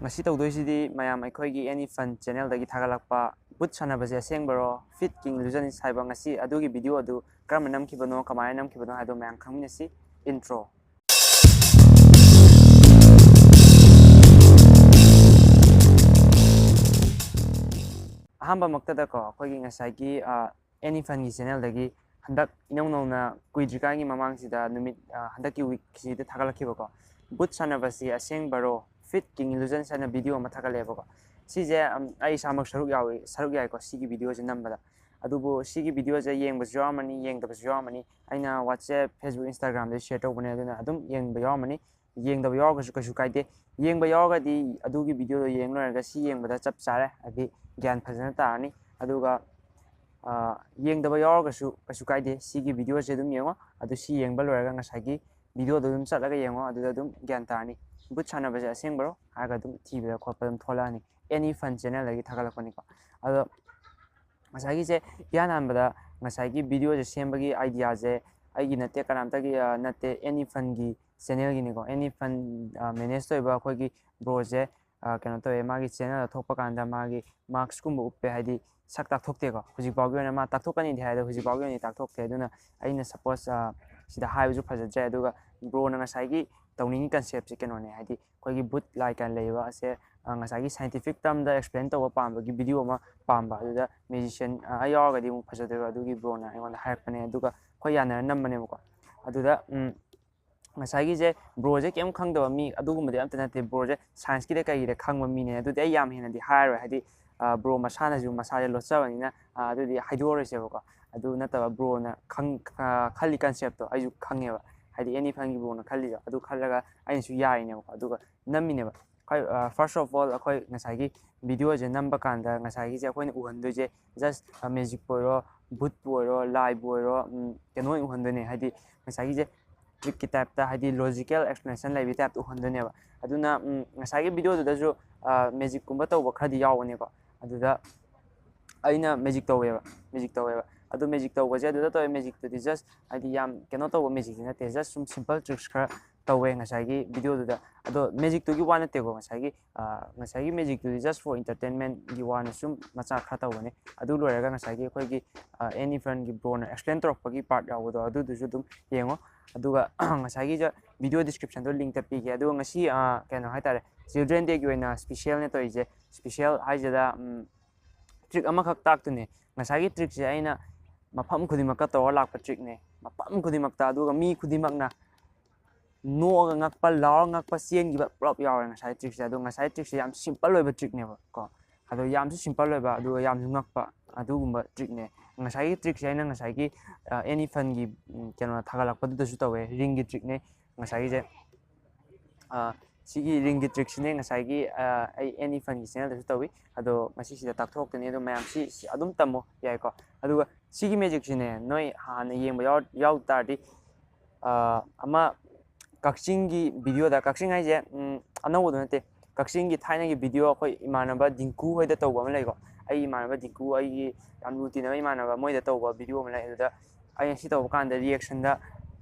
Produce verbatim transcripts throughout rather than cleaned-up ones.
ꯉꯁꯤ ꯇꯧꯗꯣꯏꯁꯤꯗꯤ ꯃꯌꯥꯝ ꯑꯩꯈꯣꯏꯒꯤ Any Fun channelꯗꯒꯤ ꯊꯥꯒꯠꯂꯛꯄ ꯕꯨꯠ ꯁꯥꯟꯅꯕꯁꯦ ꯑꯁꯦꯡꯕꯔꯣ, Fit King Illusions ꯍꯥꯏꯕ, ꯉꯁꯤ ꯑꯗꯨꯒꯤ videoꯗꯨ ꯀꯔꯝꯅ ꯅꯝꯈꯤꯕꯅꯣ, ꯀꯃꯥꯏꯅ ꯅꯝꯈꯤꯕꯅꯣ ꯍꯥꯏꯗꯣ ꯃꯌꯥꯝ ꯈꯪꯃꯤꯟꯅꯁꯤ꯫ Intro꯫ ꯑꯍꯥꯟꯕꯃꯛꯇꯗꯀꯣ, ꯑꯩꯈꯣꯏꯒꯤ ꯉꯁꯥꯏꯒꯤ, ꯑ, Any Funꯒꯤ channelꯗꯒꯤ ꯍꯟꯗꯛ ꯏꯅꯧ ꯅꯧꯅ ꯀꯨꯏꯗ꯭ꯔꯤꯀꯥꯟꯒꯤ ꯃꯃꯥꯡꯁꯤꯗ ꯅꯨꯃꯤꯠ, ꯑ, ꯍꯟꯗꯛꯀꯤ weekꯁꯤꯗ ꯊꯥꯒꯠꯂꯛꯈꯤꯕꯀꯣ, ꯕꯨꯠ ꯁꯥꯟꯅꯕꯁꯤ ꯑꯁꯦꯡꯕꯔꯣ, Fit King Illusions ꯍꯥꯏꯅ video ꯑꯃ ꯊꯥꯒꯠꯂꯛꯑꯦꯕꯀꯣ꯫ ꯁꯤꯁꯦ, ꯑꯝ, ꯑꯩ ꯏꯁꯥꯃꯛ ꯁꯔꯨꯛ ꯌꯥꯎꯏ, ꯁꯔꯨꯛ ꯌꯥꯏꯀꯣ ꯁꯤꯒꯤ videoꯁꯦ ꯅꯝꯕꯗ꯫ ꯑꯗꯨꯕꯨ ꯁꯤꯒꯤ videoꯁꯦ ꯌꯦꯡꯕꯁꯨ ꯌꯥꯎꯔꯝꯃꯅꯤ, ꯌꯦꯡꯗꯕꯁꯨ ꯌꯥꯎꯔꯝꯃꯅꯤ꯫ ꯑꯩꯅ WhatsApp, Facebook, Instagramꯗ share ꯇꯧꯕꯅꯦ, ꯑꯗꯨꯅ ꯑꯗꯨꯝ ꯌꯦꯡꯕ ꯌꯥꯎꯔꯝꯃꯅꯤ꯫ ꯌꯦꯡꯗꯕ ꯌꯥꯎꯔꯒꯁꯨ ꯀꯩꯁꯨ ꯀꯥꯏꯗꯦ꯫ ꯌꯦꯡꯕ ꯌꯥꯎꯔꯒꯗꯤ ꯑꯗꯨꯒꯤ videoꯗꯣ ꯌꯦꯡ ꯂꯣꯏꯔꯒ ꯁꯤ ꯌꯦꯡꯕꯗ ꯆꯞ ꯆꯥꯔꯦ, ꯍꯥꯏꯗꯤ ꯒ꯭ꯌꯥꯟ ꯐꯖꯅ ꯇꯥꯔꯅꯤ꯫ ꯑꯗꯨꯒ, ꯑ, ꯌꯦꯡꯗꯕ ꯌꯥꯎꯔꯒꯁꯨ ꯀꯩꯁꯨ ꯀꯥꯏꯗꯦ, ꯁꯤꯒꯤ videoꯁꯦ ꯑꯗꯨꯝ ꯌꯦꯡꯉꯣ꯫ ꯑꯗꯨ ꯁꯤ ꯌꯦꯡꯕ ꯂꯣꯏꯔꯒ ꯉꯁꯥꯏꯒꯤ videoꯗꯣ ꯑꯗꯨꯝ ꯆꯠꯂꯒ ꯌꯦꯡꯉꯣ, ꯑꯗꯨꯗ ꯑꯗꯨꯝ ꯒ꯭ꯌꯥꯟ ꯇꯥꯔꯅꯤ꯫ ꯕꯨꯠ ꯁꯥꯟꯅꯕꯁꯦ ꯑꯁꯦꯡꯕꯔꯣ ꯍꯥꯏꯔꯒ ꯑꯗꯨꯝ ꯊꯤꯕꯗ ꯈꯣꯠꯄ ꯑꯗꯨꯝ ꯊꯣꯛꯂꯛꯑꯅꯤ꯫ Any Fun channelꯗꯒꯤ ꯊꯥꯒꯠꯂꯛꯄꯅꯤꯀꯣ꯫ ꯑꯗꯣ ꯉꯁꯥꯏꯒꯤꯁꯦ ꯏꯍꯥꯟ ꯍꯥꯟꯕꯗ ꯉꯁꯥꯏꯒꯤ videoꯁꯦ ꯁꯦꯝꯕꯒꯤ ideaꯁꯦ ꯑꯩꯒꯤ ꯅꯠꯇꯦ, ꯀꯅꯥꯝꯇꯒꯤ, ꯑ, ꯅꯠꯇꯦ, Any Funꯒꯤ channelꯒꯤꯅꯤꯀꯣ꯫ Any Fun, ꯑ, manage ꯇꯧꯔꯤꯕ ꯑꯩꯈꯣꯏꯒꯤ broꯁꯦ, ꯑ, ꯀꯩꯅꯣ ꯇꯧꯋꯦ, ꯃꯥꯒꯤ channelꯗ ꯊꯣꯛꯄ ꯀꯥꯟꯗ ꯃꯥꯒꯤ maskꯀꯨꯝꯕ ꯎꯞꯄꯦ, ꯍꯥꯏꯗꯤ ꯁꯛ ꯇꯥꯛꯊꯣꯛꯇꯦꯀꯣ꯫ ꯍꯧꯖꯤꯛ ꯐꯥꯎꯒꯤ ꯑꯣꯏꯅ ꯃꯥ ꯇꯥꯛꯊꯣꯛꯀꯅꯤꯗꯤ ꯍꯥꯏ, ꯑꯗꯣ ꯍꯧꯖꯤꯛ ꯐꯥꯎꯒꯤ ꯑꯣꯏꯅꯗꯤ ꯇꯥꯛꯊꯣꯛꯇꯦ꯫ ꯑꯗꯨꯅ ꯑꯩꯅ suppose, ꯑ, ꯁꯤꯗ ꯍꯥꯏꯕꯁꯨ ꯐꯖꯗ꯭ꯔꯦ꯫ ꯑꯗꯨꯒ broꯅ ꯉꯁꯥꯏꯒꯤ ꯇꯧꯅꯤꯡꯉꯤ conceptꯁꯦ ꯀꯩꯅꯣꯅꯦ, ꯍꯥꯏꯗꯤ ꯑꯩꯈꯣꯏꯒꯤ ꯕꯨꯠ ꯂꯥꯏ ꯀꯥꯏꯅ ꯂꯩꯕ ꯑꯁꯦ, ꯑ, ꯉꯁꯥꯏꯒꯤ scientific termꯗ explain ꯇꯧꯕ ꯄꯥꯝꯕꯒꯤ video ꯑꯃ ꯄꯥꯝꯕ꯫ ꯑꯗꯨꯗ magician, ꯑ, ꯑꯩ ꯌꯥꯎꯔꯒꯗꯤ ꯑꯃꯨꯛ ꯐꯖꯗꯣꯏꯕ, ꯑꯗꯨꯒꯤ broꯅ ꯑꯩꯉꯣꯟꯗ ꯍꯥꯏꯔꯛꯄꯅꯦ꯫ ꯑꯗꯨꯒ ꯑꯩꯈꯣꯏ ꯌꯥꯅꯔ ꯅꯝꯕꯅꯦꯕꯀꯣ꯫ ꯑꯗꯨꯗ, ꯎꯝ, ꯉꯁꯥꯏꯒꯤꯁꯦ broꯁꯦ ꯀꯩꯝ ꯈꯪꯗꯕ ꯃꯤ ꯑꯗꯨꯒꯨꯝꯕꯗꯤ ꯑꯝꯇ ꯅꯠꯇꯦ꯫ Broꯁꯦ scienceꯀꯤꯗ ꯀꯩꯒꯤꯗ ꯈꯪꯕ ꯃꯤꯅꯦ꯫ ꯑꯗꯨꯗꯤ ꯑꯩ ꯌꯥꯝ ꯍꯦꯟꯅꯗꯤ ꯍꯥꯏꯔꯣꯏ, ꯍꯥꯏꯗꯤ, ꯑ, bro ꯃꯁꯥꯅꯁꯨ ꯃꯁꯥꯁꯦ ꯂꯣꯠꯆꯕꯅꯤꯅ, ꯑ, ꯑꯗꯨꯗꯤ ꯍꯥꯏꯗꯣꯛꯑꯔꯣꯏꯁꯦꯕꯀꯣ꯫ ꯑꯗꯨ ꯅꯠꯇꯕ broꯅ ꯈꯪ-, ꯑ, ꯈꯜꯂꯤ conceptꯇꯣ ꯑꯩꯁꯨ ꯈꯪꯉꯦꯕ, ꯍꯥꯏꯗꯤ Any Funꯒꯤ broꯅ ꯈꯜꯂꯤꯗꯣ ꯑꯗꯨ ꯈꯜꯂꯒ ꯑꯩꯅꯁꯨ ꯌꯥꯔꯤꯅꯦꯕꯀꯣ꯫ ꯑꯗꯨꯒ ꯅꯝꯃꯤꯅꯦꯕ꯫ ꯈ꯭ꯋꯥꯏ, ꯑ, first of all, ꯑꯩꯈꯣꯏ ꯉꯁꯥꯏꯒꯤ videoꯁꯦ ꯅꯝꯕ ꯀꯥꯟꯗ ꯉꯁꯥꯏꯒꯤꯁꯦ ꯑꯩꯈꯣꯏꯅ ꯎꯍꯟꯗꯣꯏꯁꯦ just, ꯑ, magicꯄꯨ ꯑꯣꯏꯔꯣ, ꯕꯨꯠꯄꯨ ꯑꯣꯏꯔꯣ, ꯂꯥꯏꯕꯨ ꯑꯣꯏꯔꯣ, ꯎꯝ, ꯀꯩꯅꯣ ꯑꯣꯏꯅ ꯎꯍꯟꯗꯣꯏꯅꯦ, ꯍꯥꯏꯗꯤ ꯉꯁꯥꯏꯒꯤꯁꯦ trickꯀꯤ typeꯇ, ꯍꯥꯏꯗꯤ logical explanation ꯂꯩꯕꯒꯤ typeꯇ ꯎꯍꯟꯗꯣꯏꯅꯦꯕ꯫ ꯑꯗꯨꯅ, ꯎꯝ, ꯉꯁꯥꯏꯒꯤ videoꯗꯨꯗꯁꯨ, ꯑ, magicꯀꯨꯝꯕ ꯇꯧꯕ ꯈꯔꯗꯤ ꯌꯥꯎꯕꯅꯦꯀꯣ꯫ ꯑꯗꯨꯗ ꯑꯩꯅ magic ꯇꯧꯋꯦꯕ, magic ꯇꯧꯋꯦꯕ꯫ ꯑꯗꯨ magic ꯇꯧꯕꯁꯦ ꯑꯗꯨꯗ ꯇꯧꯋꯦ, magicꯇꯨꯗꯤ just ꯍꯥꯏꯗꯤ ꯌꯥꯝ ꯀꯩꯅꯣ ꯇꯧꯕ magicꯇꯤ ꯅꯠꯇꯦ, just ꯁꯨꯝ simple tricks ꯈꯔ ꯇꯧꯋꯦ ꯉꯁꯥꯏꯒꯤ ꯚꯤꯗꯤꯑꯣꯗꯨꯗ꯫ ꯑꯗꯣ ꯃꯦꯖꯤꯛꯇꯨꯒꯤ ꯋꯥ ꯅꯠꯇꯦꯀꯣ, ꯉꯁꯥꯏꯒꯤ ꯉꯁꯥꯏꯒꯤ ꯃꯦꯖꯤꯛꯇꯨꯗꯤ just for entertainmentꯒꯤ ꯋꯥꯅ ꯁꯨꯝ ꯃꯆꯥ ꯈꯔ ꯇꯧꯕꯅꯦ꯫ ꯑꯗꯨ ꯂꯣꯏꯔꯒ ꯉꯁꯥꯏꯒꯤ ꯑꯩꯈꯣꯏꯒꯤ ꯑꯦꯅꯤ ꯐꯟꯒꯤ ꯕ꯭ꯔꯣꯅ ꯑꯦꯛꯁꯄ꯭ꯂꯦꯟ ꯇꯧꯔꯛꯄꯒꯤ ꯄꯥꯔꯠ ꯌꯥꯎꯕꯗꯣ, ꯑꯗꯨꯗꯨꯁꯨ ꯑꯗꯨꯝ ꯌꯦꯡꯉꯣ꯫ ꯑꯗꯨꯒ ꯉꯁꯥꯏꯒꯤ video descriptionꯗꯣ link ꯇ ꯄꯤꯒꯦ꯫ ꯑꯗꯨꯒ ꯉꯁꯤ ꯀꯩꯅꯣ ꯍꯥꯏꯇꯥꯔꯦ, Children Dayꯒꯤ ꯑꯣꯏꯅ specialꯅꯦ ꯇꯧꯔꯤꯁꯦ꯫ Special ꯍꯥꯏꯁꯤꯗ trick ꯑꯃꯈꯛ ꯇꯥꯛꯇꯣꯏꯅꯦ꯫ ꯉꯁꯥꯏꯒꯤ trickꯁꯦ ꯑꯩꯅ ꯃꯐꯝ ꯈꯨꯗꯤꯡꯃꯛꯇ ꯇꯧꯔ ꯂꯥꯛꯄ trickꯅꯦ, ꯃꯐꯝ ꯈꯨꯗꯤꯡꯃꯛꯇ꯫ ꯑꯗꯨꯒ ꯃꯤ ꯈꯨꯗꯤꯡꯃꯛꯅ ꯅꯣꯛꯑꯒ ꯉꯛꯄ, ꯂꯥꯎꯔ ꯉꯛꯄ, ꯆꯦꯟꯈꯤꯕ ꯄꯨꯂꯞ ꯌꯥꯎꯔꯦ ꯉꯁꯥꯏ trickꯁꯦ꯫ ꯑꯗꯣ ꯉꯁꯥꯏ trickꯁꯦ ꯌꯥꯝ simple ꯑꯣꯏꯕ trickꯅꯦꯕ ꯀꯣ꯫ ꯑꯗꯣ ꯌꯥꯝꯁꯨ simple ꯑꯣꯏꯕ, ꯑꯗꯨꯒ ꯌꯥꯝꯁꯨ ꯉꯛꯄ, ꯑꯗꯨꯒꯨꯝꯕ trickꯅꯦ꯫ ꯉꯁꯥꯏꯒꯤ trickꯁꯦ ꯑꯩꯅ ꯉꯁꯥꯏꯒꯤ ꯑꯦꯅꯤ ꯐꯟꯒꯤ ꯀꯩꯅꯣ ꯊꯥꯒꯠꯂꯛꯄꯗꯨꯗꯁꯨ ꯇꯧꯋꯦ, ringꯒꯤ trickꯅꯦ ꯉꯁꯥꯏꯒꯤꯁꯦ꯫ ꯁꯤꯒꯤ ringꯒꯤ trickꯁꯤꯅꯦ ꯉꯁꯥꯏꯒꯤ ꯑꯩ ꯑꯦꯅꯤ ꯐꯟꯒꯤ channelꯗꯁꯨ ꯇꯧꯏ꯫ ꯑꯗꯣ ꯉꯁꯤꯁꯤꯗ ꯇꯥꯛꯊꯣꯛꯇꯣꯏꯅꯤ꯫ ꯑꯗꯣ ꯃꯌꯥꯝ ꯁꯤ ꯑꯗꯨꯝ ꯇꯝꯃꯣ, ꯌꯥꯏꯀꯣ꯫ ꯑꯗꯨꯒ ꯁꯤꯒꯤ magicꯁꯤꯅꯦ ꯅꯣꯏ ꯍꯥꯟꯅ ꯌꯦꯡꯕ ꯌꯥꯎ ꯇꯥꯔꯗꯤ, ꯑꯃ ꯀꯛꯆꯤꯡꯒꯤ videoꯗ, ꯀꯛꯆꯤꯡ ꯍꯥꯏꯁꯦ ꯑꯅꯧꯕꯗꯣ ꯅꯠꯇꯦ, ꯀꯛꯆꯤꯡꯒꯤ ꯊꯥꯏꯅꯒꯤ video ꯑꯩꯈꯣꯏ ꯏꯃꯥꯟꯅꯕ ꯗꯤꯡꯀꯨ ꯍꯣꯏꯗ ꯇꯧꯕ ꯑꯃ ꯂꯩꯀꯣ꯫ ꯑꯩ ꯏꯃꯥꯟꯅꯕ ꯗꯤꯡꯀꯨ, ꯑꯩꯒꯤ ꯌꯥꯝ ꯂꯨ ꯇꯤꯟꯅꯕ ꯏꯃꯥꯟꯅꯕ, ꯃꯣꯏꯗ ꯇꯧꯕ video ꯑꯃ ꯂꯩ꯫ ꯑꯗꯨꯗ ꯑꯩꯅ ꯁꯤ ꯇꯧꯕ ꯀꯥꯟꯗ reactionꯗ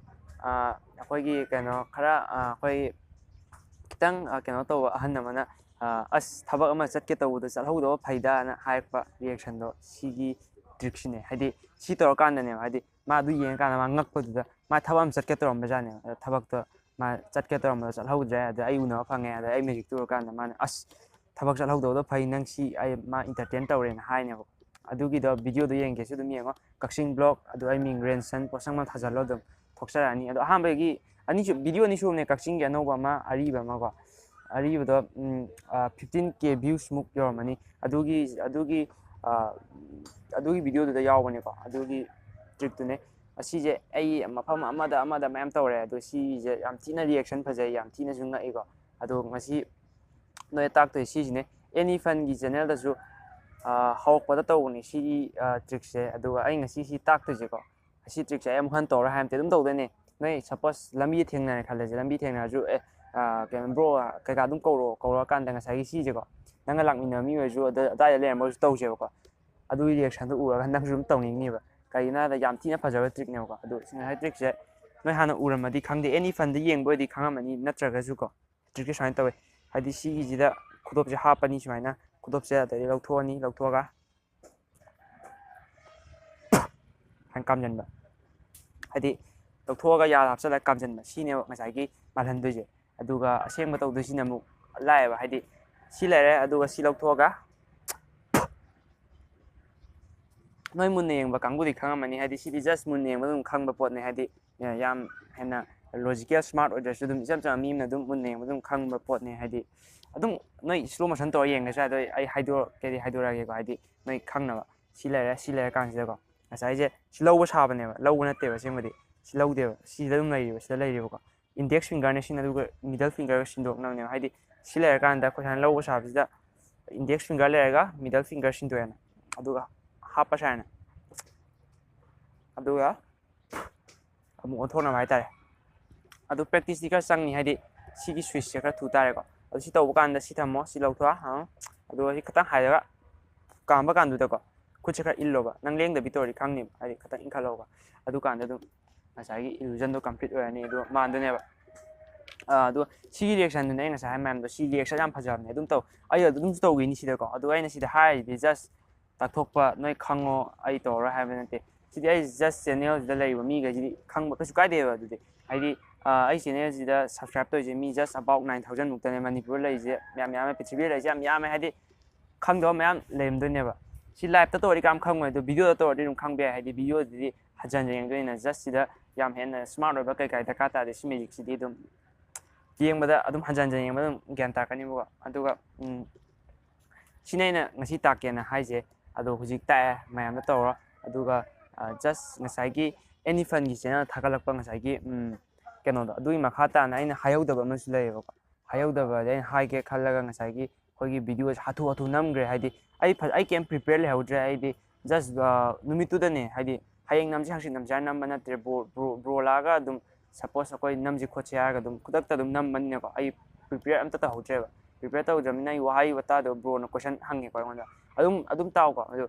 ꯑꯩꯈꯣꯏꯒꯤ ꯀꯩꯅꯣ ꯈꯔ ꯑꯩꯈꯣꯏ ꯈꯤꯇꯪ ꯀꯩꯅꯣ ꯇꯧꯕ ꯑꯍꯟ ꯑꯃꯅ, "ꯑꯁ, ꯊꯕꯛ ꯑꯃ ꯆꯠꯀꯦ ꯇꯧꯕꯗꯣ ꯆꯠꯍꯧꯗꯕ ꯐꯩꯗꯥꯅ" ꯍꯥꯏꯔꯛꯄ reactionꯗꯣ ꯁꯤꯒꯤ trickꯁꯤꯅꯦ꯫ ꯍꯥꯏꯗꯤ ꯁꯤ ꯇꯧꯔꯀꯥꯟꯗꯅꯦꯕ, ꯍꯥꯏꯗꯤ ꯃꯥ ꯑꯗꯨ ꯌꯦꯡꯉꯀꯥꯟꯗ ꯃꯥ ꯉꯛꯄꯗꯨꯗ ꯃꯥ ꯊꯕꯛ ꯑꯃ ꯆꯠꯀꯦ ꯇꯧꯔꯝꯕꯖꯥꯠꯅꯦꯕ꯫ ꯑꯗꯣ ꯊꯕꯛꯇꯣ ꯃꯥ ꯆꯠꯀꯦ ꯇꯧꯔꯝꯕꯗꯣ ꯆꯠꯍꯧꯗ꯭ꯔꯦ꯫ ꯑꯗ ꯑꯩ ꯎꯅꯕ ꯐꯪꯉꯦ꯫ ꯑꯗ ꯑꯩ magicꯇꯨ ꯎꯔꯀꯥꯟꯗ ꯃꯥꯅ, "ꯑꯁ, ꯊꯕꯛ ꯆꯠꯍꯧꯗꯕꯗꯣ ꯐꯩ, ꯅꯪ ꯁꯤ ꯑꯩ ꯃꯥ entertain ꯇꯧꯔꯦꯅ" ꯍꯥꯏꯅꯦꯕ꯫ ꯑꯗꯨꯒꯤꯗꯣ videoꯗꯣ ꯌꯦꯡꯒꯦꯁꯨ ꯑꯗꯨꯝ ꯌꯦꯡꯉꯣ꯫ ꯀꯛꯆꯤꯡ vlog, ꯑꯗꯨ ꯑꯩ ꯃꯤꯡ ꯔꯦꯟꯁꯟ ꯄꯣꯠꯁꯪꯕꯝ ꯊꯥꯖꯜꯂꯣ, ꯑꯗꯨꯝ ꯊꯣꯛꯆꯔꯛꯑꯅꯤ꯫ ꯑꯗꯣ ꯑꯍꯥꯟꯕꯒꯤ ꯑꯅꯤꯁꯨ, video ꯑꯅꯤ ꯁꯨꯕꯅꯦ, ꯀꯛꯆꯤꯡꯒꯤ ꯑꯅꯧꯕ ꯑꯃ, ꯑꯔꯤꯕ ꯑꯃꯀꯣ꯫ ꯑꯔꯤꯕꯗꯣ ꯐꯤꯐꯇꯤꯟ ꯀꯦ viewsꯃꯨꯛ ꯌꯧꯔꯝꯃꯅꯤ꯫ ꯑꯗꯨꯒꯤ ꯑꯗꯨꯒꯤ ꯑꯗꯨꯒꯤ videoꯗꯨꯗ ꯌꯥꯎꯕꯅꯦꯀꯣ꯫ ꯑꯗꯨꯒꯤ trickꯇꯨꯅꯦ꯫ ꯑꯁꯤꯁꯦ ꯑꯩ ꯃꯐꯝ ꯑꯃꯗ ꯑꯃꯗ ꯃꯌꯥꯝ ꯇꯧꯔꯦ, ꯑꯗꯣ ꯁꯤꯁꯦ ꯌꯥꯝ ꯊꯤꯅ reaction ꯐꯖꯩ, ꯌꯥꯝ ꯊꯤꯅꯁꯨ ꯉꯛꯏꯀꯣ꯫ ꯑꯗꯣ ꯉꯁꯤ ꯅꯣꯏ ꯇꯥꯛꯇꯣꯏ ꯁꯤꯁꯤꯅꯦ꯫ ꯑꯦꯅꯤ ꯐꯟꯒꯤ channelꯗꯁꯨ ꯍꯧꯔꯛꯄꯗ ꯇꯧꯕꯅꯦ ꯁꯤꯒꯤ trickꯁꯦ꯫ ꯑꯗꯨꯒ ꯑꯩ ꯉꯁꯤ ꯁꯤ ꯇꯥꯛꯇꯣꯏꯁꯦꯀꯣ, ꯑꯁꯤ trickꯁꯦ ꯑꯩ ꯑꯃꯨꯛ ꯍꯟꯅ ꯇꯧꯔꯣꯏ ꯍꯥꯏꯕ ꯅꯠꯇꯦ, ꯑꯗꯨꯝ ꯇꯧꯗꯣꯏꯅꯦ꯫ ꯅꯣꯏ suppose ꯂꯝꯕꯤ ꯊꯦꯡꯅꯔꯦ ꯈꯜꯂꯁꯦ, ꯂꯝꯕꯤ ꯊꯦꯡꯅꯔꯁꯨ, "ꯑꯦ, ꯀꯩꯅꯣ bro, ꯀꯩꯀꯥ ꯑꯗꯨꯝ ꯀꯧꯔꯣ", ꯀꯧꯔꯛꯑꯀꯥꯟꯗ ꯉꯁꯥꯏꯒꯤ ꯁꯤꯁꯦꯀꯣ, ꯅꯪꯒ ꯂꯥꯛꯃꯤꯟꯅꯕ ꯃꯤ ꯑꯣꯏꯔꯁꯨ, ꯑꯗ-, ꯑꯗꯥꯏꯗ ꯂꯩꯔꯝꯕ ꯑꯣꯏꯔꯁꯨ ꯇꯧꯁꯦꯕꯀꯣ꯫ ꯑꯗꯨꯒꯤ reactionꯗꯣ ꯎꯔꯒ ꯅꯪꯁꯨ ꯑꯗꯨꯝ ꯇꯧꯅꯤꯡꯅꯤꯕ꯫ ꯀꯩꯒꯤꯅꯣ ꯍꯥꯏꯕꯗ ꯌꯥꯝ ꯊꯤꯅ ꯐꯖꯕ trickꯅꯦꯕꯀꯣ꯫ ꯑꯗꯨ ꯉꯁꯥꯏ trickꯁꯦ ꯅꯣꯏ ꯍꯥꯟꯅ ꯎꯔꯝꯃꯗꯤ ꯈꯪꯗꯦ, ꯑꯦꯅꯤ ꯐꯟꯗ ꯌꯦꯡꯕ ꯑꯣꯏꯗꯤ ꯈꯪꯉꯝꯃꯅꯤ, ꯅꯠꯇ꯭ꯔꯒꯁꯨ ꯀꯣ, ꯇ꯭ꯔꯤꯛꯁꯦ ꯁꯨꯃꯥꯏꯅ ꯇꯧꯋꯦ꯫ ꯍꯥꯏꯗꯤ ꯁꯤꯒꯤꯁꯤꯗ ꯈꯨꯗꯣꯞꯁꯦ ꯍꯥꯞꯄꯅꯤ ꯁꯨꯃꯥꯏꯅ, ꯈꯨꯗꯣꯞꯁꯦ ꯑꯗꯩꯗꯤ ꯂꯧꯊꯣꯛꯑꯅꯤ, ꯂꯧꯊꯣꯛꯑꯒ ꯍꯥꯏꯅ ꯀꯥꯝꯖꯟꯕ꯫ ꯍꯥꯏꯗꯤ ꯂꯧꯊꯣꯛꯑꯒ ꯌꯥꯗ ꯍꯥꯞꯆꯤꯜꯂꯒ ꯀꯥꯝꯖꯟꯕ, ꯁꯤꯅꯦꯕ ꯉꯁꯥꯏꯒꯤ ꯃꯥꯜꯍꯟꯗꯣꯏꯁꯦ꯫ ꯑꯗꯨꯒ ꯑꯁꯦꯡꯕ ꯇꯧꯗꯣꯏꯁꯤꯅ ꯑꯃꯨꯛ ꯂꯥꯛꯑꯦꯕ꯫ ꯍꯥꯏꯗꯤ ꯁꯤ ꯂꯩꯔꯦ, ꯑꯗꯨꯒ ꯁꯤ ꯂꯧꯊꯣꯛꯑꯒ, ꯅꯣꯏ ꯃꯨꯟꯅ ꯌꯦꯡꯕ ꯀꯥꯡꯕꯨꯗꯤ ꯈꯪꯉꯝꯃꯅꯤ꯫ ꯍꯥꯏꯗꯤ ꯁꯤꯗꯤ just ꯃꯨꯟꯅ ꯌꯦꯡꯕ ꯑꯗꯨꯝ ꯈꯪꯕ ꯄꯣꯠꯅꯦ꯫ ꯍꯥꯏꯗꯤ ꯌꯥꯝ ꯍꯦꯟꯅ ꯂꯣꯖꯤꯀꯦꯜ ꯁ꯭ꯃꯥꯔꯠ ꯑꯣꯏꯗ꯭ꯔꯁꯨ ꯑꯗꯨꯝ ꯏꯆꯝ ꯆꯝꯕ ꯃꯤ ꯑꯃꯅ ꯑꯗꯨꯝ ꯃꯨꯟꯅ ꯌꯦꯡꯕ ꯑꯗꯨꯝ ꯈꯪꯕ ꯄꯣꯠꯅꯦ꯫ ꯍꯥꯏꯗꯤ ꯑꯗꯨꯝ ꯅꯣꯏ ꯁ꯭ꯂꯣ ꯃꯣꯁꯟ ꯇꯧꯔ ꯌꯦꯡꯒꯦꯁꯨ ꯌꯥꯏ, ꯑꯗꯣ ꯑꯩ ꯍꯥꯏꯗꯣꯔꯛꯀꯦꯗꯤ ꯍꯥꯏꯗꯣꯔꯛꯑꯒꯦꯀꯣ, ꯍꯥꯏꯗꯤ ꯅꯣꯏ ꯈꯪꯅꯕ꯫ ꯁꯤ ꯂꯩꯔꯦ, ꯁꯤ ꯂꯩꯔ ꯀꯥꯟꯁꯤꯗꯀꯣ, ꯉꯁꯥꯏꯁꯦ ꯁꯤ ꯂꯧꯕ ꯁꯥꯕꯅꯦꯕ, ꯂꯧꯕ ꯅꯠꯇꯦꯕ ꯑꯁꯦꯡꯕꯗꯤ꯫ ꯁꯤ ꯂꯧꯗꯦꯕ, ꯁꯤꯗ ꯑꯗꯨꯝ ꯂꯩꯔꯤꯕ, ꯁꯤꯗ ꯂꯩꯔꯤꯕꯀꯣ꯫ ꯏꯟꯗꯦꯛꯁ ꯐꯤꯡꯒꯔꯅ ꯁꯤꯅ, ꯑꯗꯨꯒ ꯃꯤꯗꯜ ꯐꯤꯡꯒꯔꯒ ꯁꯤꯟꯗꯣꯛꯅꯕꯅꯦꯕ꯫ ꯍꯥꯏꯗꯤ ꯁꯤ ꯂꯩꯔꯀꯥꯟꯗ ꯑꯩꯈꯣꯏ ꯁꯨꯃꯥꯏꯅ ꯂꯧꯕ ꯁꯥꯕꯁꯤꯗ ꯏꯟꯗꯦꯛꯁ ꯐꯤꯡꯒꯔ ꯂꯩꯔꯒ ꯃꯤꯗꯜ ꯐꯤꯡꯒꯔ ꯁꯤꯟꯗꯣꯛꯑꯦꯅ, ꯑꯗꯨꯒ ꯍꯥꯞꯄ ꯁꯥꯏꯅ, ꯑꯗꯨꯒ ꯑꯃꯨꯛ ꯑꯣꯟꯊꯣꯛꯅꯕ ꯍꯥꯏꯇꯥꯔꯦ꯫ ꯑꯗꯨ ꯄ꯭ꯔꯦꯛꯇꯤꯁꯇꯤ ꯈꯔ ꯆꯪꯉꯤ, ꯍꯥꯏꯗꯤ ꯁꯤꯒꯤ ꯁ꯭ꯋꯤꯆꯁꯦ ꯈꯔ ꯊꯨ ꯇꯥꯔꯦꯀꯣ꯫ ꯑꯗꯨ ꯁꯤ ꯇꯧꯕ ꯀꯥꯟꯗ ꯁꯤ ꯊꯝꯃꯣ, ꯁꯤ ꯂꯧꯊꯣꯛꯑꯣ, ꯑꯪ꯫ ꯑꯗꯨꯒ ꯁꯤ ꯈꯤꯇꯪ ꯍꯥꯏꯔꯒ ꯀꯥꯝꯕ ꯀꯥꯟꯗꯨꯗꯀꯣ, ꯈꯨꯠꯁꯦ ꯈꯔ ꯏꯜꯂꯣꯕ, ꯅꯪ ꯂꯦꯡꯗꯕꯤ ꯇꯧꯔꯗꯤ ꯈꯪꯅꯦꯕ, ꯍꯥꯏꯗꯤ ꯈꯤꯇꯪ ꯏꯟꯈꯠꯂꯣꯕ꯫ ꯑꯗꯨꯀꯥꯟꯗ ꯑꯗꯨꯝ ꯉꯁꯥꯏꯒꯤ ꯏꯂꯨꯖꯟꯗꯣ ꯀꯝꯄ꯭ꯂꯤꯠ ꯑꯣꯏꯔꯅꯤ, ꯑꯗꯨꯒ ꯃꯥꯟꯗꯣꯏꯅꯦꯕ꯫ ꯑꯥ, ꯑꯗꯣ ꯁꯤꯒꯤ ꯔꯤꯌꯦꯛꯁꯟꯗꯨꯅꯦ ꯑꯩ ꯉꯁꯥꯏ ꯍꯥꯏ ꯃꯌꯥꯝꯗꯣ, ꯁꯤ ꯔꯤꯌꯦꯛꯁꯟ ꯌꯥꯝ ꯐꯖꯕꯅꯦ꯫ ꯑꯗꯨꯝ ꯇꯧ, ꯑꯩ ꯑꯗꯨꯝꯁꯨ ꯇꯧꯈꯤꯅꯤ ꯁꯤꯗꯀꯣ꯫ ꯑꯗꯣ ꯑꯩꯅ ꯁꯤꯗ ꯍꯥꯏꯔꯤꯗꯤ just ꯇꯥꯛꯊꯣꯛꯄ, ꯅꯣꯏ ꯈꯪꯉꯣ, ꯑꯩ ꯇꯧꯔꯔꯣꯏ ꯍꯥꯏꯕ ꯅꯠꯇꯦ꯫ ꯁꯤꯗꯤ ꯑꯩ just ꯆꯦꯅꯦꯜꯁꯤꯗ ꯂꯩꯔꯤꯕ ꯃꯤꯈꯩꯁꯤꯗꯤ ꯈꯪꯕ ꯀꯩꯁꯨ ꯀꯥꯏꯗꯦꯕ꯫ ꯑꯗꯨꯗꯤ ꯍꯥꯏꯗꯤ, ꯑꯥ, ꯑꯩ ꯆꯦꯅꯦꯜꯁꯤꯗ subscribe ꯇꯧꯔꯤꯁꯦ ꯃꯤ just about nine thousand ꯃꯨꯛꯇꯅꯦ꯫ ꯃꯅꯤꯄꯨꯔꯗ ꯂꯩꯔꯤꯁꯦ ꯃꯌꯥꯝ ꯌꯥꯝꯃꯦ, ꯄ꯭ꯔꯤꯊꯤꯕꯤꯗ ꯂꯩꯔꯤꯁꯦ ꯌꯥꯝ ꯌꯥꯝꯃꯦ꯫ ꯍꯥꯏꯗꯤ ꯈꯪꯗꯕ ꯃꯌꯥꯝ ꯂꯩꯔꯝꯗꯣꯏꯅꯦꯕ꯫ ꯁꯤ ꯂꯥꯏꯞꯇ ꯇꯧꯔꯗꯤ ꯀꯌꯥꯝ ꯈꯪꯉꯣꯏ, ꯑꯗꯣ ꯚꯤꯗꯤꯑꯣꯗ ꯇꯧꯔꯗꯤ ꯑꯗꯨꯝ ꯈꯪꯕ ꯌꯥꯏ꯫ ꯍꯥꯏꯗꯤ ꯚꯤꯗꯤꯑꯣꯗꯗꯤ ꯍꯟꯖꯟ ꯍꯟꯖꯟ ꯌꯦꯡꯗꯣꯏꯅꯤꯅ, just ꯁꯤꯗ ꯌꯥꯝ ꯍꯦꯟꯅ ꯁ꯭ꯃꯥꯔꯠ ꯑꯣꯏꯕ ꯀꯩꯀꯥ ꯗꯔꯀꯥꯔ ꯇꯥꯗꯦ꯫ ꯁꯤ ꯃꯦꯖꯤꯛꯁꯤꯗꯤ ꯑꯗꯨꯝ ꯌꯦꯡꯕꯗ ꯑꯗꯨꯝ ꯍꯟꯖꯟ ꯍꯟꯖꯟ ꯌꯦꯡꯕꯗ ꯑꯗꯨꯝ ꯒ꯭ꯌꯥꯟ ꯇꯥꯔꯛꯀꯅꯤꯕꯀꯣ꯫ ꯑꯗꯨꯒ, ꯎꯝ, ꯁꯤꯅ ꯑꯩꯅ ꯉꯁꯤ ꯇꯥꯛꯀꯦꯅ ꯍꯥꯏꯁꯦ꯫ ꯑꯗꯣ ꯍꯧꯖꯤꯛ ꯇꯥꯛꯑꯦ, ꯃꯌꯥꯝꯅ ꯇꯧꯔꯣ꯫ ꯑꯗꯨꯒ, ꯑ, just ꯉꯁꯥꯏꯒꯤ ꯑꯦꯅꯤ ꯐꯟꯒꯤ ꯆꯦꯅꯦꯜ ꯊꯥꯒꯠꯂꯛꯄ ꯉꯁꯥꯏꯒꯤ, ꯎꯝ, ꯀꯩꯅꯣꯗꯣ, ꯑꯗꯨꯒꯤ ꯃꯈꯥ ꯇꯥꯅ ꯑꯩꯅ ꯍꯥꯏꯍꯧꯗꯕ ꯑꯃꯁꯨ ꯂꯩꯌꯦꯕꯀꯣ꯫ ꯍꯥꯏꯍꯧꯗꯕꯗꯤ ꯑꯩꯅ ꯍꯥꯏꯒꯦ ꯈꯜꯂꯒ ꯉꯁꯥꯏꯒꯤ ꯑꯩꯈꯣꯏꯒꯤ ꯚꯤꯗꯤꯑꯣꯁꯦ ꯍꯥꯊꯨ ꯍꯥꯊꯨ ꯅꯝꯈ꯭ꯔꯦ꯫ ꯍꯥꯏꯗꯤ ꯑꯩ ꯐ-, ꯑꯩ ꯀꯩꯝ ꯄ꯭ꯔꯤꯄꯦꯌꯔ ꯂꯩꯍꯧꯗ꯭ꯔꯦ꯫ ꯑꯩꯗꯤ just, ꯑ, ꯅꯨꯃꯤꯠꯇꯨꯗꯅꯦ, ꯍꯥꯏꯗꯤ ꯍꯌꯦꯡ ꯅꯝꯁꯤ ꯍꯪꯆꯤꯠ ꯅꯝꯁꯤ ꯍꯥꯏꯔ ꯅꯝꯕ ꯅꯠꯇ꯭ꯔꯦ꯫ ꯕ꯭ꯔꯣ, ꯕ꯭ꯔꯣ, ꯕ꯭ꯔꯣ ꯂꯥꯛꯑꯒ ꯑꯗꯨꯝ, suppose ꯑꯩꯈꯣꯏ ꯅꯝꯁꯤ ꯈꯣꯠꯁꯤ ꯍꯥꯏꯔꯒ ꯑꯗꯨꯝ ꯈꯨꯗꯛꯇ ꯑꯗꯨꯝ ꯅꯝꯕꯅꯤꯅꯀꯣ꯫ ꯑꯩ ꯄ꯭ꯔꯤꯄꯦꯌꯔ ꯑꯝꯇ ꯇꯧꯍꯧꯗ꯭ꯔꯦꯕ꯫ ꯄ꯭ꯔꯤꯄꯦꯌꯔ ꯇꯧꯗ꯭ꯔꯕꯅꯤꯅ ꯑꯩ ꯋꯥꯍꯩ ꯋꯥꯇꯥꯗꯣ ꯕ꯭ꯔꯣꯅ ꯀꯣꯏꯁꯟ ꯍꯪꯉꯦꯀꯣ ꯑꯩꯉꯣꯟꯗ꯫ ꯑꯗꯨꯝ, ꯑꯗꯨꯝ ꯇꯥꯎꯀꯣ꯫ ꯑꯗꯨ,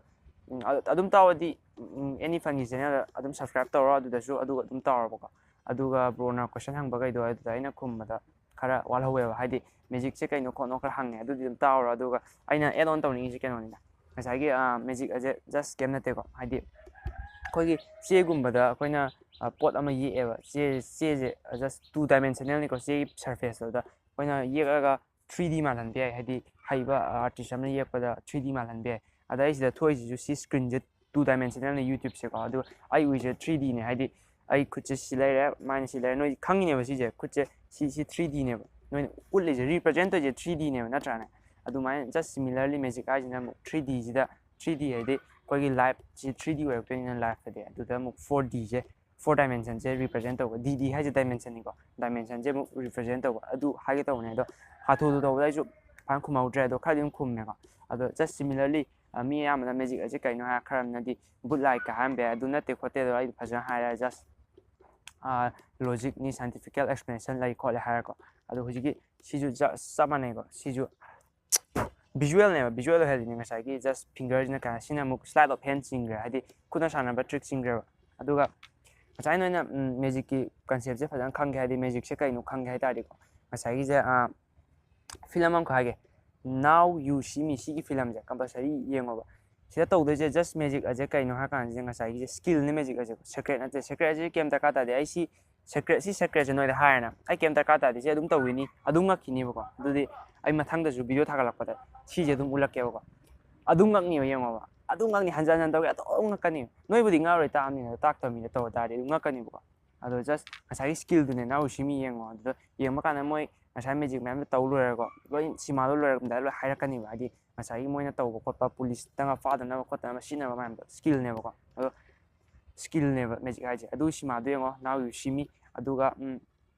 ꯎꯝ, ꯑꯗꯨ, ꯑꯗꯨꯝ ꯇꯥꯎꯑꯗꯤ, ꯎꯝ, ꯑꯦꯅꯤ ꯐꯟꯒꯤ ꯆꯦꯅꯦꯜꯗ ꯑꯗꯨꯝ subscribe ꯇꯧꯔꯣ, ꯑꯗꯨꯗꯁꯨ, ꯑꯗꯨꯒ ꯑꯗꯨꯝ ꯇꯥꯎꯔꯣꯕꯀꯣ꯫ ꯑꯗꯨꯒ ꯕ꯭ꯔꯣꯅ ꯀꯣꯏꯁꯟ ꯍꯪꯕꯈꯩꯗꯣ ꯑꯗꯨꯗ ꯑꯩꯅ ꯈꯨꯝꯕꯗ ꯈꯔ ꯋꯥꯠꯍꯧꯋꯦꯕ, ꯍꯥꯏꯗꯤ ꯃꯦꯖꯤꯛꯁꯦ ꯀꯩꯅꯣ ꯈꯣꯠꯅꯣ ꯈꯔ ꯍꯪꯉꯦ, ꯑꯗꯨꯗꯤ ꯑꯗꯨꯝ ꯇꯥꯎꯔꯣ꯫ ꯑꯗꯨꯒ ꯑꯩꯅ ꯑꯦꯗ ꯑꯣꯟ ꯇꯧꯅꯤꯡꯉꯤꯁꯦ ꯀꯩꯅꯣꯅꯤꯗ, ꯉꯁꯥꯏꯒꯤ ꯃꯦꯖꯤꯛ ꯑꯁꯦ ꯖꯁ ꯀꯩꯝ ꯅꯠꯇꯦꯀꯣ, ꯍꯥꯏꯗꯤ ꯑꯩꯈꯣꯏꯒꯤ ꯆꯦꯒꯨꯝꯕꯗ ꯑꯩꯈꯣꯏꯅ ꯄꯣꯠ ꯑꯃ ꯌꯦꯛꯑꯦꯕ, ꯆꯦ ꯆꯦꯁꯦ ꯖꯁ ꯇꯨ ꯗꯥꯏꯃꯦꯟꯁꯅꯦꯜꯅꯤꯀꯣ, ꯆꯦꯒꯤ ꯁꯔꯐꯦꯁꯇꯨꯗ ꯑꯩꯈꯣꯏꯅ ꯌꯦꯛꯑꯒ ꯊ꯭ꯔꯤ ꯗꯤ ꯃꯥꯜꯍꯟꯕ ꯌꯥꯏ, ꯍꯥꯏꯗꯤ ꯍꯩꯕ ꯑꯥꯔꯇꯤꯁ ꯑꯃꯅ ꯌꯦꯛꯄꯗ ꯊ꯭ꯔꯤ ꯗꯤ ꯃꯥꯜꯍꯟꯕ ꯌꯥꯏ꯫ ꯑꯗ ꯑꯩ ꯁꯤꯗ ꯊꯣꯛꯏꯁꯤꯁꯨ ꯁꯤ ꯁ꯭ꯀ꯭ꯔꯤꯟꯁꯦ ꯇꯨ ꯗꯥꯏꯃꯦꯟꯁꯅꯦꯜꯅ ꯌꯨꯇ꯭ꯌꯨꯕꯁꯦꯀꯣ, ꯑꯗꯨ ꯑꯩ ꯎꯏꯁꯦ ꯊ꯭ꯔꯤ ꯗꯤꯅꯦ, ꯍꯥꯏꯗꯤ ꯑꯩ ꯈꯨꯠꯁꯦ ꯁꯤ ꯂꯩꯔꯦ, ꯃꯥꯏꯅ ꯁꯤ ꯂꯩꯔꯦ, ꯅꯣꯏ ꯈꯪꯉꯤꯅꯦꯕ ꯁꯤꯁꯦ, ꯈꯨꯠꯁꯦ ꯁꯤ ꯁꯤ ꯊ꯭ꯔꯤ ꯗꯤꯅꯦꯕ, ꯅꯣꯏꯅ ꯎꯠꯂꯤꯁꯦ ꯔꯤꯄ꯭ꯔꯖꯦꯟ ꯇꯧꯔꯤꯁꯦ ꯊ꯭ꯔꯤ ꯗꯤꯅꯦꯕ, ꯅꯠꯇ꯭ꯔꯥꯅꯦ? ꯑꯗꯨꯃꯥꯏꯅ ꯖꯁ ꯁꯤꯃꯤꯂꯔꯂꯤ ꯃꯦꯖꯤꯛ ꯍꯥꯏꯁꯤꯅ ꯑꯃꯨꯛ ꯊ꯭ꯔꯤ ꯗꯤꯁꯤꯗ, ꯊ꯭ꯔꯤ ꯗꯤ ꯍꯥꯏꯗꯤ ꯑꯩꯈꯣꯏꯒꯤ ꯂꯥꯏꯐꯁꯤ ꯊ꯭ꯔꯤ ꯗꯤ ꯑꯣꯏꯔꯛꯇꯣꯏꯅꯤꯅ ꯂꯥꯏꯐꯇꯗꯤ, ꯑꯗꯨꯗ ꯑꯃꯨꯛ ꯐꯣꯔ ꯗꯤꯁꯦ, ꯐꯣꯔ ꯗꯥꯏꯃꯦꯟꯁꯟꯁꯦ ꯔꯤꯄ꯭ꯔꯖꯦꯟ ꯇꯧꯕ, ꯗꯤ ꯗꯤ ꯍꯥꯏꯁꯦ ꯗꯥꯏꯃꯦꯟꯁꯟꯅꯤꯀꯣ, ꯗꯥꯏꯃꯦꯟꯁꯟꯁꯦ ꯑꯃꯨꯛ ꯔꯤꯄ꯭ꯔꯖꯦꯟ ꯇꯧꯕ, ꯑꯗꯨ ꯍꯥꯏꯒꯦ ꯇꯧꯕꯅꯦ꯫ ꯑꯗꯣ ꯍꯥꯊꯨ ꯍꯥꯊꯨ ꯇꯧꯕꯗ ꯑꯩꯁꯨ ꯐꯖꯅ ꯈꯨꯝꯍꯧꯗ꯭ꯔꯦ, ꯑꯗꯣ ꯈꯔꯗꯤ ꯑꯗꯨꯝ ꯈꯨꯝꯃꯦꯀꯣ꯫ ꯑꯗꯣ ꯖꯁ ꯁꯤꯃꯤꯂꯔꯂꯤ ꯃꯤ ꯑꯌꯥꯝꯕꯅ ꯃꯦꯖꯤꯛ ꯑꯁꯤ ꯀꯩꯅꯣ ꯍꯥꯏꯔ ꯈꯔ ꯑꯃꯅꯗꯤ ꯕꯨꯠ ꯂꯥꯏꯠꯀ ꯍꯥꯏꯔꯝꯕ ꯌꯥꯏ, ꯑꯗꯨ ꯅꯠꯇꯦ ꯈꯣꯠꯇꯦ, ꯑꯗꯣ ꯑꯩ ꯐꯖꯅ ꯍꯥꯏꯔꯦ, ꯖꯁ ꯂꯣꯖꯤꯛꯅꯤ, ꯁꯥꯏꯟꯇꯤꯐꯤꯀꯦꯜ ꯑꯦꯛꯁꯄ꯭ꯂꯦꯅꯦꯁꯟ ꯂꯩ ꯈꯣꯠꯂꯦ ꯍꯥꯏꯔꯦꯀꯣ꯫ ꯑꯗꯣ ꯍꯧꯖꯤꯛꯀꯤ ꯁꯤꯁꯨ ꯖꯁ ꯆꯞ ꯃꯥꯟꯅꯩꯀꯣ, ꯁꯤꯁꯨ ꯚꯤꯖꯨꯋꯦꯜꯅꯦꯕ, ꯚꯤꯖꯨꯋꯦꯜ ꯑꯣꯏꯍꯜꯂꯤꯅꯦ ꯉꯁꯥꯏꯒꯤ ꯖꯁ ꯐꯤꯡꯒꯔꯁꯤꯅ ꯀꯩꯅꯣ, ꯁꯤꯅ ꯑꯃꯨꯛ ꯁ꯭ꯂꯥꯏꯠ ꯑꯣꯐ ꯍꯦꯟ ꯆꯤꯡꯈ꯭ꯔꯦ, ꯍꯥꯏꯗꯤ ꯈꯨꯠꯅ ꯁꯥꯟꯅꯕ ꯇ꯭ꯔꯤꯛ ꯆꯤꯡꯈ꯭ꯔꯦꯕ꯫ ꯑꯗꯨꯒ ꯉꯁꯥꯏ ꯅꯣꯏꯅ ꯃꯦꯖꯤꯛꯀꯤ ꯀꯟꯁꯦꯞꯁꯦ ꯐꯖꯅ ꯈꯪꯒꯦ ꯍꯥꯏꯗꯤ, ꯃꯦꯖꯤꯛꯁꯦ ꯀꯩꯅꯣ ꯈꯪꯒꯦ ꯍꯥꯏ ꯇꯥꯔꯗꯤꯀꯣ, ꯉꯁꯥꯏꯒꯤꯁꯦ ꯐꯤꯂꯝ ꯑꯃꯈꯛ ꯍꯥꯏꯒꯦ, Now You See Me, ꯁꯤꯒꯤ ꯐꯤꯂꯝꯁꯦ ꯀꯝꯄꯜꯁꯔꯤ ꯌꯦꯡꯉꯣꯕ꯫ ꯁꯤꯗ ꯇꯧꯗꯣꯏꯁꯦ ꯖꯁ ꯃꯦꯖꯤꯛ ꯑꯁꯦ ꯀꯩꯅꯣ ꯍꯥꯏ ꯀꯥꯟꯁꯤꯗ, ꯉꯁꯥꯏꯒꯤꯁꯦ ꯁ꯭ꯀꯤꯜꯅꯦ ꯃꯦꯖꯤꯛ ꯑꯁꯦ, ꯁꯦꯀ꯭ꯔꯦꯠ ꯅꯠꯇꯦ꯫ ꯁꯦꯀ꯭ꯔꯦꯠ ꯑꯁꯤ ꯀꯩꯝ ꯗꯔꯀꯥꯔ ꯇꯥꯗꯦ꯫ ꯑꯩ ꯁꯤ ꯁꯦꯀ꯭ꯔꯦꯠ, ꯁꯤ ꯁꯦꯀ꯭ꯔꯦꯠꯁꯦ ꯅꯣꯏꯗ ꯍꯥꯏꯔꯦꯅ, ꯑꯩ ꯀꯩꯝ ꯗꯔꯀꯥꯔ ꯇꯥꯗꯦ, ꯁꯤ ꯑꯗꯨꯝ ꯇꯧꯈꯤꯅꯤ, ꯑꯗꯨꯝ ꯉꯛꯈꯤꯅꯦꯕꯀꯣ꯫ ꯑꯗꯨꯗꯤ ꯑꯩ ꯃꯊꯪꯗꯁꯨ ꯚꯤꯗꯤꯑꯣ ꯊꯥꯒꯠꯂꯛꯄꯗ ꯁꯤꯁꯦ ꯑꯗꯨꯝ ꯎꯠꯂꯛꯀꯦꯕꯀꯣ꯫ ꯑꯗꯨꯝ ꯉꯛꯅꯤꯕ, ꯌꯦꯡꯉꯣꯕ, ꯑꯗꯨꯝ ꯉꯛꯅꯤ, ꯍꯟꯖꯟ ꯍꯟꯖꯟ ꯇꯧꯒꯦ, ꯑꯗꯨꯝ ꯉꯛꯀꯅꯤ꯫ ꯅꯣꯏꯕꯨꯗꯤ ꯉꯛꯑꯔꯣꯏ, ꯇꯥꯛꯑꯕꯅꯤꯅ, ꯇꯥꯛꯇꯕ ꯃꯤꯗ ꯇꯧ ꯇꯥꯔꯗꯤ ꯑꯗꯨꯝ ꯉꯛꯀꯅꯤꯕꯀꯣ꯫ ꯑꯗꯣ ꯖꯁ ꯉꯁꯥꯏꯒꯤ ꯁ꯭ꯀꯤꯜꯗꯨꯅꯦ, Now You See Me ꯌꯦꯡꯉꯣ꯫ ꯑꯗꯨꯗ ꯌꯦꯡꯕ ꯀꯥꯟꯗ ꯃꯣꯏ ꯉꯁꯥꯏ ꯃꯦꯖꯤꯛ ꯃꯌꯥꯝꯗꯣ ꯇꯧ ꯂꯣꯏꯔꯒꯀꯣ, ꯂꯣꯏ ꯁꯤꯃꯥꯗꯣ ꯂꯣꯏꯔꯝꯗꯥꯏꯗ ꯂꯣꯏ ꯍꯥꯏꯔꯛꯀꯅꯤꯕ, ꯍꯥꯏꯗꯤ ꯉꯁꯥꯏꯒꯤ ꯃꯣꯏꯅ ꯇꯧꯕ ꯈꯣꯠꯄ, ꯄꯨꯂꯤꯁꯇꯒ ꯐꯥꯗꯅꯕ ꯈꯣꯠꯇꯅꯕ ꯁꯤꯖꯤꯟꯅꯕ ꯃꯌꯥꯝꯗꯣ ꯁ꯭ꯀꯤꯜꯅꯦꯕꯀꯣ꯫ ꯑꯗꯣ ꯁ꯭ꯀꯤꯜꯅꯦꯕ ꯃꯦꯖꯤꯛ ꯍꯥꯏꯁꯦ꯫ ꯑꯗꯨ ꯁꯤꯃꯥꯗꯣ ꯌꯦꯡꯉꯣ, Now You See Me꯫ ꯑꯗꯨꯒ ꯎꯝ,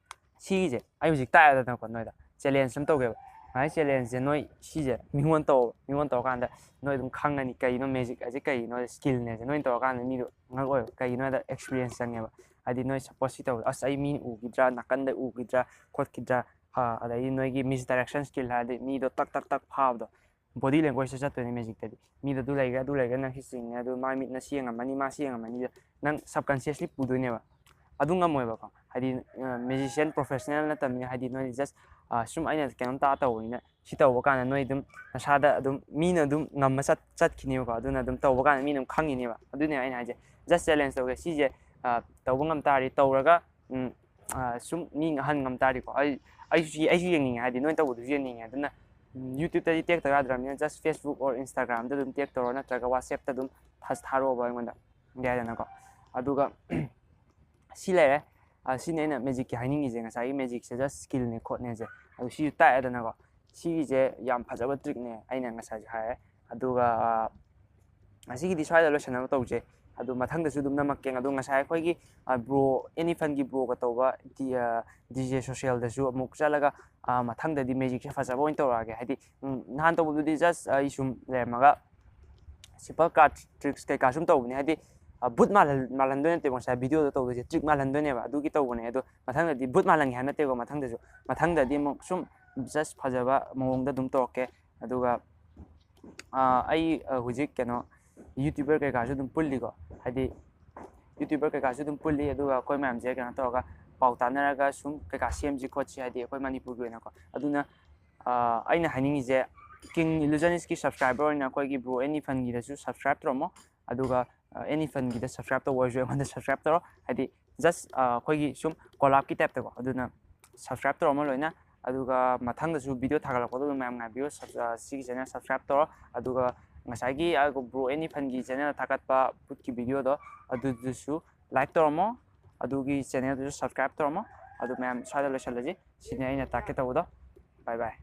ꯁꯤꯒꯤꯁꯦ ꯑꯩ ꯍꯧꯖꯤꯛ ꯇꯥꯛꯑꯦꯗꯅꯀꯣ ꯅꯣꯏꯗ, ꯆꯦꯂꯦꯟꯖ ꯑꯃ ꯇꯧꯒꯦꯕ꯫ ꯉꯁꯥꯏ ꯆꯦꯂꯦꯟꯖꯁꯦ ꯅꯣꯏ ꯁꯤꯁꯦ ꯃꯤꯉꯣꯟꯗ ꯇꯧ, ꯃꯤꯉꯣꯟꯗ ꯇꯧꯔꯀꯥꯟꯗ ꯅꯣꯏ ꯑꯗꯨꯝ ꯈꯪꯉꯅꯤ ꯀꯩꯅꯣ ꯃꯦꯖꯤꯛ ꯍꯥꯏꯁꯦ, ꯀꯩꯅꯣ ꯁ꯭ꯀꯤꯜꯅꯦꯁꯦ ꯅꯣꯏꯅ ꯇꯧꯔꯀꯥꯟꯗ ꯃꯤꯗꯣ ꯉꯛꯑꯣꯏꯕ꯫ ꯀꯩꯒꯤꯅꯣ ꯍꯥꯏꯗ ꯑꯦꯛꯁꯄꯤꯔꯤꯌꯦꯟꯁ ꯆꯪꯉꯦꯕ꯫ ꯍꯥꯏꯗꯤ ꯅꯣꯏ ꯁꯄꯣꯁ ꯁꯤ ꯇꯧꯕꯗ, "ꯑꯁ, ꯑꯩ ꯃꯤꯅ ꯎꯈꯤꯗ꯭ꯔꯥ, ꯅꯥꯀꯟꯗ ꯎꯈꯤꯗ꯭ꯔꯥ, ꯈꯣꯠꯈꯤꯗ꯭ꯔꯥ?" ꯑꯗꯩꯗꯤ ꯅꯣꯏꯒꯤ ꯃꯤꯁ ꯗꯥꯏꯔꯦꯛꯁꯟ ꯁ꯭ꯀꯤꯜ ꯍꯥꯏꯔꯗꯤ ꯃꯤꯗꯣ ꯇꯛ ꯇꯛ ꯇꯛ ꯐꯥꯕꯗꯣ, ꯕꯣꯗꯤ ꯂꯦꯡꯒ꯭ꯋꯦꯖꯇ ꯆꯠꯇꯣꯏꯅꯦ ꯃꯦꯖꯤꯛꯇꯗꯤ꯫ ꯃꯤꯗꯣ ꯑꯗꯨ ꯂꯩꯈ꯭ꯔꯦ, ꯑꯗꯨ ꯂꯩꯈ꯭ꯔꯦ, ꯅꯪ ꯁꯤ ꯆꯤꯡꯉꯦ, ꯑꯗꯨ ꯃꯥ ꯃꯤꯠꯅ ꯁꯤ ꯌꯦꯡꯉꯝꯃꯅꯤ, ꯃꯥ ꯁꯤ ꯌꯦꯡꯉꯝꯃꯅꯤꯗ ꯅꯪ ꯁꯕꯀꯟꯁꯤꯌꯁꯂꯤ ꯄꯨꯗꯣꯏꯅꯦꯕ꯫ ꯑꯗꯨ ꯉꯝꯃꯣꯏꯕꯀꯣ꯫ ꯍꯥꯏꯗꯤ ꯃꯦꯖꯤꯁꯤꯌꯥꯟ ꯄ꯭ꯔꯣꯐꯦꯁꯅꯦꯜ ꯅꯠꯇꯕꯅꯤꯅ, ꯍꯥꯏꯗꯤ ꯅꯣꯏ ꯖꯁ ꯁꯨꯝ ꯑꯩꯅ ꯀꯩꯅꯣꯝ ꯇꯥꯛꯑ ꯇꯧꯕꯅꯤꯅ, ꯁꯤ ꯇꯧꯕ ꯀꯥꯟꯗ ꯅꯣꯏ ꯑꯗꯨꯝ ꯅꯁꯥꯗ ꯑꯗꯨꯝ ꯃꯤꯅ ꯑꯗꯨꯝ ꯉꯝꯃ ꯆꯠ ꯆꯠꯈꯤꯅꯦꯕꯀꯣ꯫ ꯑꯗꯨꯅ ꯑꯗꯨꯝ ꯇꯧꯕ ꯀꯥꯟꯗ ꯃꯤꯅ ꯑꯗꯨꯝ ꯈꯪꯉꯤꯅꯦꯕ꯫ ꯑꯗꯨꯅꯦ ꯑꯩꯅ ꯍꯥꯏꯁꯦ, ꯖꯁ ꯆꯦꯂꯦꯟꯖ ꯇꯧꯒꯦ, ꯁꯤꯁꯦ ꯇꯧꯕ ꯉꯝ ꯇꯥꯔꯗꯤ ꯇꯧꯔꯒ ꯁꯨꯝ ꯃꯤ ꯑꯍꯟ ꯉꯝ ꯇꯥꯔꯗꯤꯀꯣ꯫ ꯑꯩ ꯑꯩꯁꯨ ꯑꯩꯁꯨ ꯌꯦꯡꯅꯤꯡꯉꯦ, ꯍꯥꯏꯗꯤ ꯅꯣꯏ ꯇꯧꯕꯗꯨꯁꯨ ꯌꯦꯡꯅꯤꯡꯉꯦ꯫ ꯑꯗꯨꯅ ꯌꯨꯇ꯭ꯌꯨꯕꯇꯗꯤ ꯇꯦꯛ ꯇꯧ ꯌꯥꯗ꯭ꯔꯕꯅꯤꯅ, ꯖꯁ ꯐꯦꯁꯕꯨꯛ ꯑꯣꯔ ꯏꯟꯁꯇꯥꯒ꯭ꯔꯥꯝꯗ ꯑꯗꯨꯝ ꯇꯦꯛ ꯇꯧꯔꯣ, ꯅꯠꯇ꯭ꯔꯒ ꯋꯥꯆꯦꯞꯇ ꯑꯗꯨꯝ ꯊꯥꯔꯛꯑꯣꯕ ꯑꯩꯉꯣꯟꯗ, ꯌꯥꯏꯗꯅꯀꯣ꯫ ꯑꯗꯨꯒ ꯁꯤ ꯂꯩꯔꯦ꯫ ꯁꯤꯅꯤ ꯑꯩꯅ ꯃꯦꯖꯤꯛꯀꯤ ꯍꯥꯏꯅꯤꯡꯉꯤꯁꯦ꯫ ꯉꯁꯥꯏꯒꯤ ꯃꯦꯖꯤꯛꯁꯦ ꯖꯁ ꯁ꯭ꯀꯤꯜꯅꯦ ꯈꯣꯠꯅꯦꯁꯦ, ꯑꯗꯨ ꯁꯤꯁꯨ ꯇꯥꯛꯑꯦꯗꯅꯀꯣ꯫ ꯁꯤꯒꯤꯁꯦ ꯌꯥꯝ ꯐꯖꯕ ꯇ꯭ꯔꯤꯛꯅꯦ, ꯑꯩꯅ ꯉꯁꯥꯏꯁꯨ ꯍꯥꯏꯔꯦ꯫ ꯑꯗꯨꯒ ꯉꯁꯤꯒꯤꯗꯤ ꯁ꯭ꯋꯥꯏꯗ ꯂꯣꯏꯁꯤꯟꯅꯕ ꯇꯧꯁꯦ꯫ ꯑꯗꯨ ꯃꯊꯪꯗꯁꯨ ꯑꯗꯨꯝ ꯅꯝꯃꯛꯀꯦ꯫ ꯑꯗꯨ ꯉꯁꯥꯏ ꯑꯩꯈꯣꯏꯒꯤ ꯕ꯭ꯔꯣ ꯑꯦꯅꯤ ꯐꯟꯒꯤ ꯕ꯭ꯔꯣꯒ ꯇꯧꯕ ꯗꯤ ꯖꯦ ꯁꯣꯁꯦꯜꯗꯁꯨ ꯑꯃꯨꯛ ꯆꯠꯂꯒ ꯃꯊꯪꯗꯗꯤ ꯃꯦꯖꯤꯛꯁꯦ ꯐꯖꯕ ꯑꯣꯏꯅ ꯇꯧꯔꯛꯑꯒꯦ꯫ ꯍꯥꯏꯗꯤ ꯅꯍꯥꯟ ꯇꯧꯕꯗꯨꯗꯤ ꯖꯁ ꯑꯩ ꯁꯨꯝ ꯂꯩꯔꯝꯃꯒ ꯁꯤꯝꯄꯜ ꯀꯥꯔꯠ ꯇ꯭ꯔꯤꯛꯁ ꯀꯩꯀꯥ ꯁꯨꯝ ꯇꯧꯕꯅꯦ꯫ ꯍꯥꯏꯗꯤ ꯕꯨꯠ ꯃꯥꯜꯍꯟꯗꯣꯏ ꯅꯠꯇꯦꯕ ꯉꯁꯥꯏ ꯚꯤꯗꯤꯑꯣꯗ ꯇꯧꯗꯣꯏꯁꯦ, ꯇ꯭ꯔꯤꯛ ꯃꯥꯜꯍꯟꯗꯣꯏꯅꯦꯕ꯫ ꯑꯗꯨꯒꯤ ꯇꯧꯕꯅꯦ꯫ ꯑꯗꯣ ꯃꯊꯪꯗꯗꯤ ꯕꯨꯠ ꯃꯥꯜꯍꯟꯒꯦ ꯍꯥꯏꯕ ꯅꯠꯇꯦꯀꯣ꯫ ꯃꯊꯪꯗꯁꯨ ꯃꯊꯪꯗꯗꯤ ꯑꯃꯨꯛ ꯁꯨꯝ ꯖꯁ ꯐꯖꯕ ꯃꯑꯣꯡꯗ ꯑꯗꯨꯝ ꯇꯧꯔꯛꯀꯦ꯫ ꯑꯗꯨꯒ ꯑꯩ ꯍꯧꯖꯤꯛ ꯀꯩꯅꯣ ꯌꯨꯇ꯭ꯌꯨꯕꯔ ꯀꯩꯀꯥꯁꯨ ꯑꯗꯨꯝ ꯄꯨꯜꯂꯤꯀꯣ꯫ ꯍꯥꯏꯗꯤ ꯌꯨꯇ꯭ꯌꯨꯕꯔ ꯀꯩꯀꯥꯁꯨ ꯑꯗꯨꯝ ꯄꯨꯜꯂꯤ꯫ ꯑꯗꯨꯒ ꯑꯩꯈꯣꯏ ꯃꯌꯥꯝꯁꯦ ꯀꯩꯅꯣ ꯇꯧꯔꯒ ꯄꯥꯎ ꯇꯥꯟꯅꯔꯒ ꯁꯨꯝ ꯀꯩꯀꯥ ꯁꯦꯝꯁꯤ ꯈꯣꯠꯁꯤ, ꯍꯥꯏꯗꯤ ꯑꯩꯈꯣꯏ ꯃꯅꯤꯄꯨꯔꯒꯤ ꯑꯣꯏꯅꯀꯣ꯫ ꯑꯗꯨꯅ ꯑꯩꯅ ꯍꯥꯏꯅꯤꯡꯉꯤꯁꯦ, ꯀꯤꯡ ꯏꯂꯨꯖꯅꯤꯁꯀꯤ ꯁꯕꯁꯀ꯭ꯔꯥꯏꯕꯔ ꯑꯣꯏꯅ ꯑꯩꯈꯣꯏꯒꯤ ꯕ꯭ꯔꯣ ꯑꯦꯅꯤ ꯐꯟꯒꯤꯗꯁꯨ ꯁꯕꯁꯀ꯭ꯔꯥꯏꯕ ꯇꯧꯔꯝꯃꯣ꯫ ꯑꯗꯨꯒ ꯑꯦꯅꯤ ꯐꯟꯒꯤꯗ ꯁꯕꯁꯀ꯭ꯔꯥꯏꯕ ꯇꯧꯕ ꯑꯣꯏꯔꯁꯨ ꯑꯩꯉꯣꯟꯗ ꯁꯕꯁꯀ꯭ꯔꯥꯏꯕ ꯇꯧꯔꯣ꯫ ꯍꯥꯏꯗꯤ ꯖꯁ ꯑꯩꯈꯣꯏꯒꯤ ꯁꯨꯝ ꯀꯣꯂꯥꯞꯀꯤ ꯇꯥꯏꯞꯇꯀꯣ꯫ ꯑꯗꯨꯅ ꯁꯕꯁꯀ꯭ꯔꯥꯏꯕ ꯇꯧꯔꯝꯃꯣ ꯂꯣꯏꯅ꯫ ꯑꯗꯨꯒ ꯃꯊꯪꯗꯁꯨ ꯚꯤꯗꯤꯑꯣ ꯊꯥꯒꯠꯂꯛꯄꯗꯣ ꯑꯗꯨꯝ ꯃꯌꯥꯝ ꯉꯥꯏꯕꯤꯌꯨ꯫ ꯁꯤꯒꯤ ꯆꯦꯅꯦꯜ ꯁꯕꯁꯀ꯭ꯔꯥꯏꯕ ꯇꯧꯔꯣ꯫ ꯑꯗꯨꯒ ꯉꯁꯥꯏꯒꯤ ꯕ꯭ꯔꯣ ꯑꯦꯅꯤ ꯐꯟꯒꯤ ꯆꯦꯅꯦꯜꯗ ꯊꯥꯒꯠꯄ ꯕꯨꯠꯀꯤ ꯚꯤꯗꯤꯑꯣꯗꯣ ꯑꯗꯨꯗꯨꯁꯨ ꯂꯥꯏꯛ ꯇꯧꯔꯝꯃꯣ꯫ ꯑꯗꯨꯒꯤ ꯆꯦꯅꯦꯜꯗꯨꯁꯨ ꯁꯕꯁꯀ꯭ꯔꯥꯏꯕ ꯇꯧꯔꯝꯃꯣ꯫ ꯑꯗꯨ ꯃꯌꯥꯝ ꯁ꯭ꯋꯥꯏꯗ ꯂꯣꯏꯁꯤꯜꯂꯁꯤ꯫ ꯁꯤꯅꯤ ꯑꯩꯅ ꯇꯥꯛꯀꯦ ꯇꯧꯕꯗꯣ꯫ ꯕꯥꯏ ꯕꯥꯏ꯫